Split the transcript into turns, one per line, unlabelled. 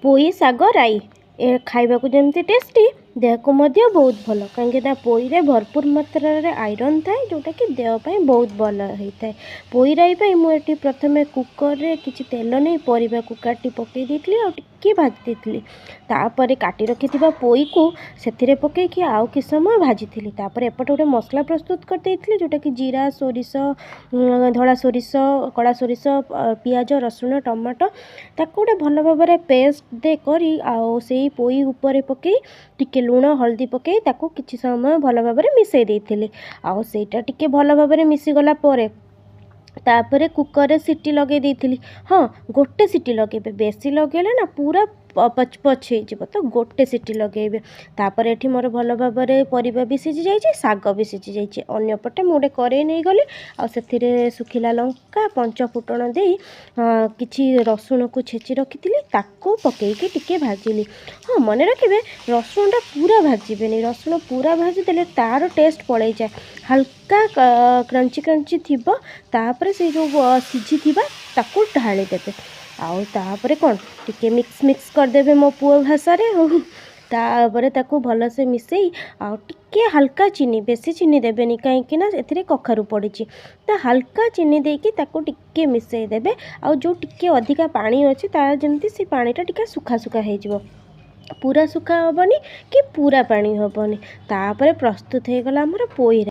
ପୋଇ ଶାଗ ରାଇ। ଏ ଖାଇବାକୁ ଯେମିତି ଟେଷ୍ଟି, ଦେହକୁ ମଧ୍ୟ ବହୁତ ଭଲ, କାହିଁକିନା ପୋଇରେ ଭରପୁର ମାତ୍ରାରେ ଆଇରନ୍ ଥାଏ, ଯେଉଁଟାକି ଦେହ ପାଇଁ ବହୁତ ଭଲ ହେଇଥାଏ। ପୋଇ ରାଇ ପାଇଁ ମୁଁ ଏଠି ପ୍ରଥମେ କୁକର୍ରେ କିଛି ତେଲ ନେଇ ପରିବାକୁ କାଟି ପକାଇ ଦେଇଥିଲି ଆଉ ଟିକିଏ ଭାଜି ଦେଇଥିଲି। ତାପରେ କାଟି ରଖିଥିବା ପୋଇକୁ ସେଥିରେ ପକାଇକି ଆଉ କିଛି ସମୟ ଭାଜିଥିଲି। ତାପରେ ଏପଟେ ଗୋଟେ ମସଲା ପ୍ରସ୍ତୁତ କରିଦେଇଥିଲି, ଯେଉଁଟାକି ଜିରା, ସୋରିଷ, ଧଳା ସୋରିଷ, କଳା ସୋରିଷ, ପିଆଜ, ରସୁଣ, ଟମାଟୋ। ତାକୁ ଗୋଟେ ଭଲ ଭାବରେ ପେଷ୍ଟ ଦେ କରି ଆଉ ସେଇ ପୋଇ ଉପରେ ପକାଇ ଟିକେ ଲୁଣ ହଳଦୀ ପକାଇ ତାକୁ କିଛି ସମୟ ଭଲ ଭାବରେ ମିଶାଇ ଦେଇଥିଲି। ଆଉ ସେଇଟା ଟିକେ ଭଲ ଭାବରେ ମିଶିଗଲା ପରେ ତାପରେ କୁକର୍ରେ ସିଟି ଲଗାଇ ଦେଇଥିଲି। ହଁ, ଗୋଟେ ସିଟି ଲଗାଇବେ, ବେଶୀ ଲଗାଇଲେ ନା ପୁରା ପଚ୍ ପଚ୍ ହେଇଯିବ। ତ ଗୋଟେ ସିଟି ଲଗାଇବେ। ତାପରେ ଏଠି ମୋର ଭଲ ଭାବରେ ପରିବା ବି ସିଝି ଯାଇଛି, ଶାଗ ବି ସିଝି ଯାଇଛି। ଅନ୍ୟପଟେ ମୁଁ ଗୋଟେ କରେଇ ନେଇଗଲି ଆଉ ସେଥିରେ ଶୁଖିଲା ଲଙ୍କା, ପଞ୍ଚ ଫୁଟଣ ଦେଇ କିଛି ରସୁଣକୁ ଛେଚି ରଖିଥିଲି, ତାକୁ ପକାଇକି ଟିକେ ଭାଜିଲି। ହଁ, ମନେ ରଖିବେ, ରସୁଣଟା ପୁରା ଭାଜିବେନି। ରସୁଣ ପୁରା ଭାଜିଦେଲେ ତା'ର ଟେଷ୍ଟ ପଳାଇଯାଏ। ହାଲକା କ୍ରଞ୍ଚି କ୍ରଞ୍ଚି ଥିବ, ତାପରେ ସେଇ ଯେଉଁ ସିଝିଥିବା ତାକୁ ଢାଳି ଦେବେ। ଆଉ ତାପରେ କ'ଣ ଟିକେ ମିକ୍ସ ମିକ୍ସ କରିଦେବେ ମୋ ପୁଅ ଭାଷାରେ। ଆଉ ତାପରେ ତାକୁ ଭଲସେ ମିଶାଇ ଆଉ ଟିକେ ହାଲକା ଚିନି, ବେଶୀ ଚିନି ଦେବେନି, କାହିଁକି ନା ଏଥିରେ କଖାରୁ ପଡ଼ିଛି। ତ ହାଲକା ଚିନି ଦେଇକି ତାକୁ ଟିକେ ମିଶାଇ ଦେବେ। ଆଉ ଯେଉଁ ଟିକେ ଅଧିକା ପାଣି ଅଛି, ତାର ଯେମିତି ସେ ପାଣିଟା ଟିକେ ଶୁଖା ଶୁଖା ହେଇଯିବ, ପୁରା ଶୁଖା ହେବନି କି ପୁରା ପାଣି ହେବନି। ତାପରେ ପ୍ରସ୍ତୁତ ହେଇଗଲା ଆମର ପୋଇ।